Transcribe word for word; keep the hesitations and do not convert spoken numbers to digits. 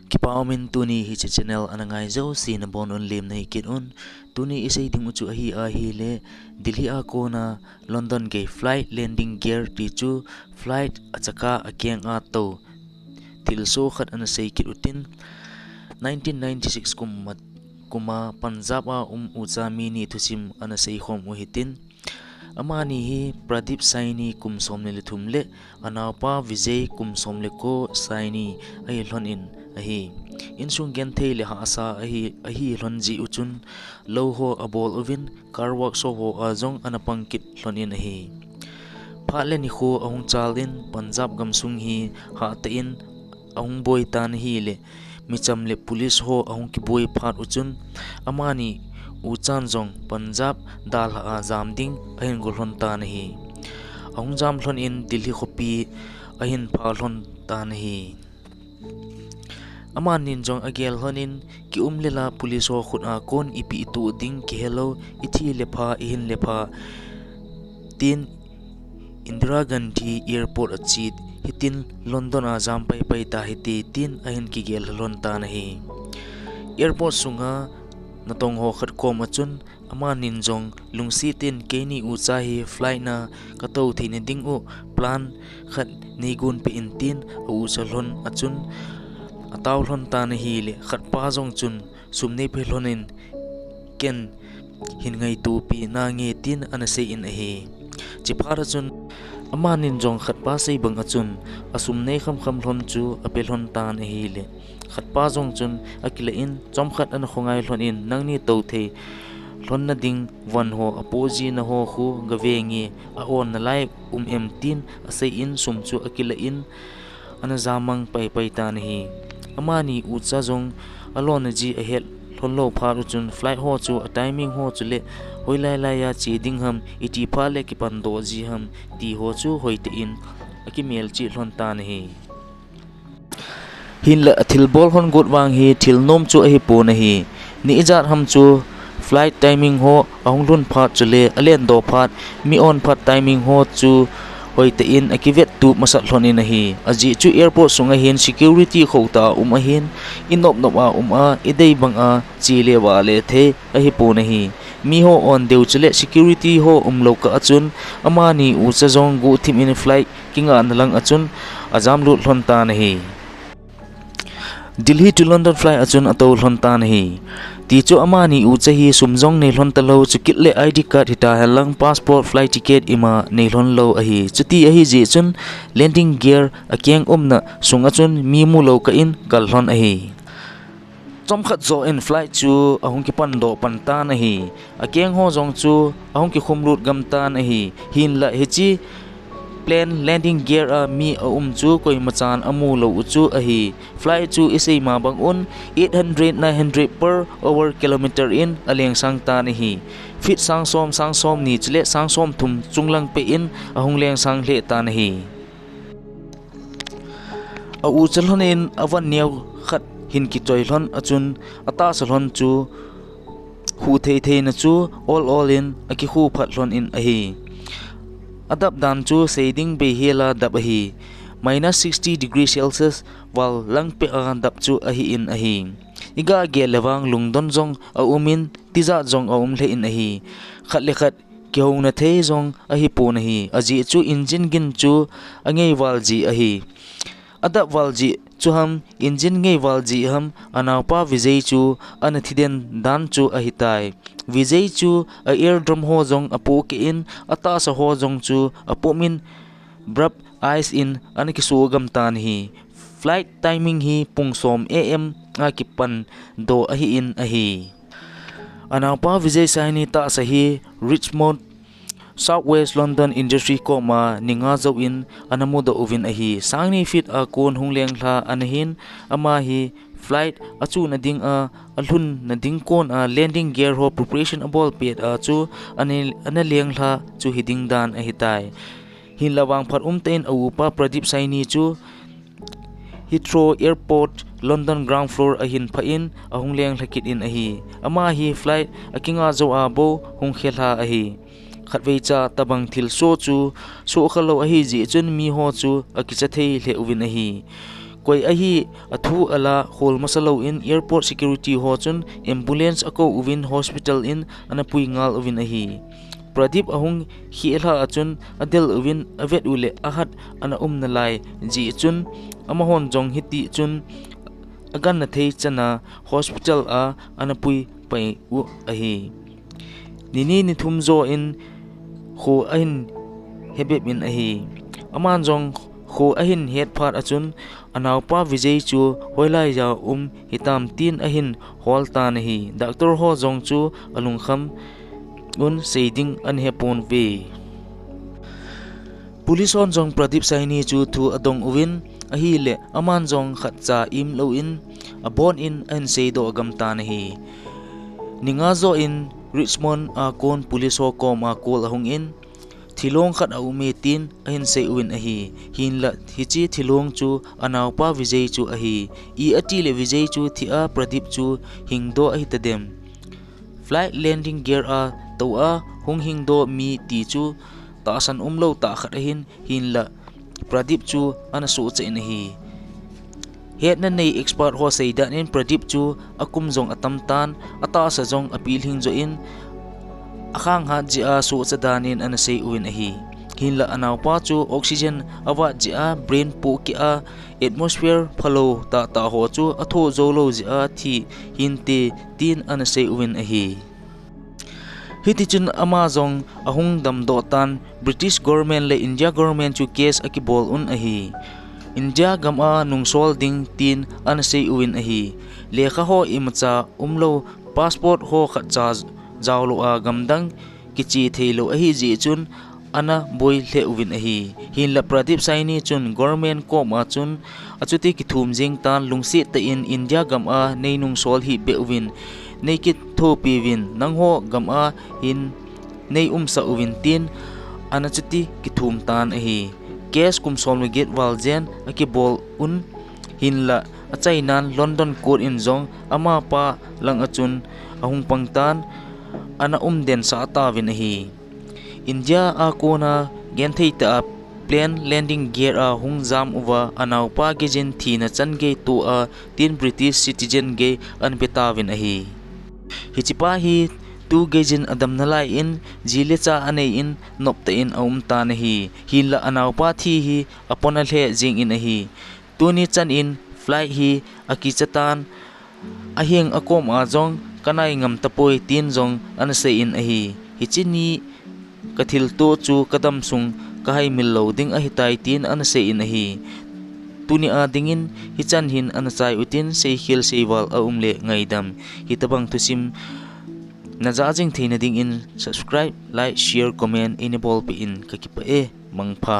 Kipa umin tuni hiche channel ana ngai jouse nabonun lemna hikit un. Tuni isei ding u chu ahi ahile, Delhi a kona London gei flight landing gear ti chu flight achaka akeng a tou thilsoh khat ana sei kit utin, nineteen ninety-six kum, kuma Punjab a um ucha mi ni thusim ana seikhom u hitin. Amani hi Pradip Saini kum som ni le thum le anaopa Vijay kum som le ko Saini ahi lhon in ahi. Insung genthei le hahsa ahi, ahi lhon jeh u chun lou ho abol uvin car workshop ho a jong ana pang kit lhon in ahi. Phat le nikho ahung chal in Punjab gamsung hi hatah in ahung boi tan ahile, micham le police ho ahung kiboi phat u chun, amani uchan jong Punjab dalha a jam ding ahin go lhon tan ahi. Ahung jam lhon in Delhi khopi ahin pha lhon tan ahi. Amanin jong agel lhon in, kium le la police ho khut a kon ipi itoh ding kihelou, ithi le pha, ihin le pha, tin Indira Gandhi Airport a che hitin London a jam paipai ta hite tin ahin kigel lhon tan ahi. Airport sunga natong ho khat kom a chun amanin jong lungset in keini ucha hi flight na katou theina ding u plan khat neigon peh in tin aucha lhon a chun atao lhon tan ahile khatpa jong chun sum neipe lhon in ken hin ngaito pi nange tin ana sei in ahi. Chuphat a chun amanin jong khatpa sei bang a chun asum nei khamkham lhon chu ape lhon tan ahile, khatpa jong chun akilah in chomkhat ana khongai lhon in, nangni tou thei lhon na ding van ho apoh ji na ho khu gave nge, a-on nalai um em tin asei in sum chu akilah in ana jamang paipai tan ahi. Amani ucha jong alon na ji ahet lhon lou phat u chun flight ho chu a timing ho chule hoilai lai a che ding ham, iti phat le kipan doh ji ham ti ho chu hoitah in akimelchih lhon tan ahi. Hinlah athilbol lhon got vang hi thil nom chu ahipon ahi. Ni ijat ham chu flight timing ho ahung lhun phat chule alen doh phat, mi on phat timing ho chu hoitah in akivet tup masat lhon in ahi. Ajeh chu airport sunga hin security khotah a um ahin, inop nop a um a, idei bang a che le vah le thei ahipon ahi. Mi ho on deu chule security ho umlou kah a chun amani ucha jong guhthim in flight kingah na lang a chun ajam lut lhon tan ahi. Delhi to London flight a chun atou lhon tan ahi. Ti chu amani ucha hi sum jong nei lhon talou, chukit le I D card hita henlang passport, flight ticket ima nei lhon lou ahi. Chuti ahi jeh chun landing gear akeng umna sunga chun mi mulou kah in kal lhon ahi. Chomkhat joh in flight chu ahung kipan doh pan tan ahi. Akeng ho jong chu ahung kikhum lut gam tan ahi. Hinlah hiche plane landing gear a mi aum chu koima chan amu lou u chu ahi. Flight chu isei ma bang un eight hundred, nine hundred per hour kilometer in aleng sang tan ahi. Feet sang som, sang som ni chule sang som thum chunglang peh in ahung leng sang lheh tan ahi. A-ucha lhon in avan neo khat hin kichoi lhon a chun atahsa lhon chu khu thei thei na chu ol ol in akikhu phat lhon in ahi. Adap dan chu sei ding bei hela dap ahi. Minus sixty degree Celsius val lang peh a dap chu ahi in ahi. Iga gel le vang lungdon jong aum in tijat jong aum lheh in ahi. Khat le khat kihouna thei jong ahipon ahi. Ajeh chu engine gin chu angei val jeh ahi. Adap val jeh chu ham, engine ngei val jeh ham, anaopa Vijay chu ana thiden dan chu ahitai. Vijay chu a eardrum ho jong apoh keh in, atahsa ho jong chu apom in, abrupt eyes in ana kiso gam tan ahi. Flight timing hi pung som A M a kipan doh ahi in ahi. Anaopa Vijay Saini tahsa hi Richmond, South West London Industry koma ni nga jouvin ana mudoh uvin ahi. Sangni feet a kon hung lenglha ana hin, ama hi flight achuna ding a, alhun na ding kon a landing gear ho preparation abol pet a chu ana, ana lenglha chu hiding dan ahitai. Hinlah vangphat umtah in a-upa Pradip Saini chu Heathrow Airport, London ground floor a hin phah in ahung lenglha kit in ahi. Ama hi flight akinga jou a bou hung khelha ahi. Khatvei cha tabang thilsoh chu sohkhalou ahi jeh chun mi ho chu akicha thei lheh uvin ahi. Koi ahi athu ala khol masa lou in airport security ho chun ambulance akou uvin hospital in ana pui ngal uvin ahi. Pradip ahung khel a chun adel uvin avet u le ahat ana um nalai jeh chun amahon jong hiti chun aganna thei chana hospital a ana pui pai u ahi. Nini nithum jo in kho ahin hebep in ahi. Aman jong kho ahin het phat a chun anaopa Vijay chu hoilai a um hitam tin ahin hol tan ahi. Doctor ho jong chu alungkham un sei ding ana hepon ve. Police hon jong Pradip Saini chu thu adong uvin ahile aman jong khatcha im lou in abon in ahin seidoh agam tan ahi. Ni nga jo in Richmond a kon police ho koma call ahung in thilong khat aume tin ahin sei uvin ahi. Hinla hiche thilong chu anaopa Vijay chu ahi. I ati le Vijay chu thi a Pradip chu hingdoh ahi tadem. Flight landing gear a tou a hung hingdoh mi ti chu tahsan umlou tah khat ahin hinla Pradip chu ana sohcha in ahi. Hetna nei expert ho seidan in Pradip chu akum jong atam tan, atahsa jong apilhing jo in akhang hat jeh a sohcha dan in ana sei uvin ahi. Hinla anaopa chu oxygen avat jeh a brain pohkeh a atmosphere phalou tahtah ho chu athoh jou lou jeh a thi hinte tin ana sei uvin ahi. Hitichun ama jong ahung damdoh tan, British government le India government chu case akibol un ahi. India gam a nungsol ding tin ana sei uvin ahi. Lekha ho imacha umlou, passport ho khatcha jaolou a gamdang kiche theilou ahi jeh chun ana boi lheh uvin ahi. Hinla Pradip Saini chun government koma chun achuti kithum jeng tan, lungset tah in India gam a nei nungsol hih beh uvin, nei kithopi uvin, nangho gam a hin nei umsah uvin tin ana chuti kithum tan ahi. Case kum som le get val jen akibol un hinla achainan London court in jong amapa lang a chun ahung pang tan ana umden sah tauvin ahi. India a kona genthei tah a plane landing gear ahung jam uva anaopa geijin thina chan gei toh a tin British citizen gei ana pe tauvin ahi. Hichepa hi tu geijin adam nalai in ji le cha anei in noptah in aum tan ahi. Hinla anaopa thi hi apona lheh jeng in ahi. Tuni chan in flight hi akicha tan, aheng akom a jong kanai ngam tapoi tin jong ana sei in ahi. Hiche ni kathilto chu kadam sung kahaimil lou ding ahitai tin ana sei in ahi. Tuni a dingin hichan hin ana chai utin, seikhel seival aum le ngaidam. Hitabang thusim najah jing theina dingin subscribe, like, share, comment eina bolpeh in kakipah e. Mangpha.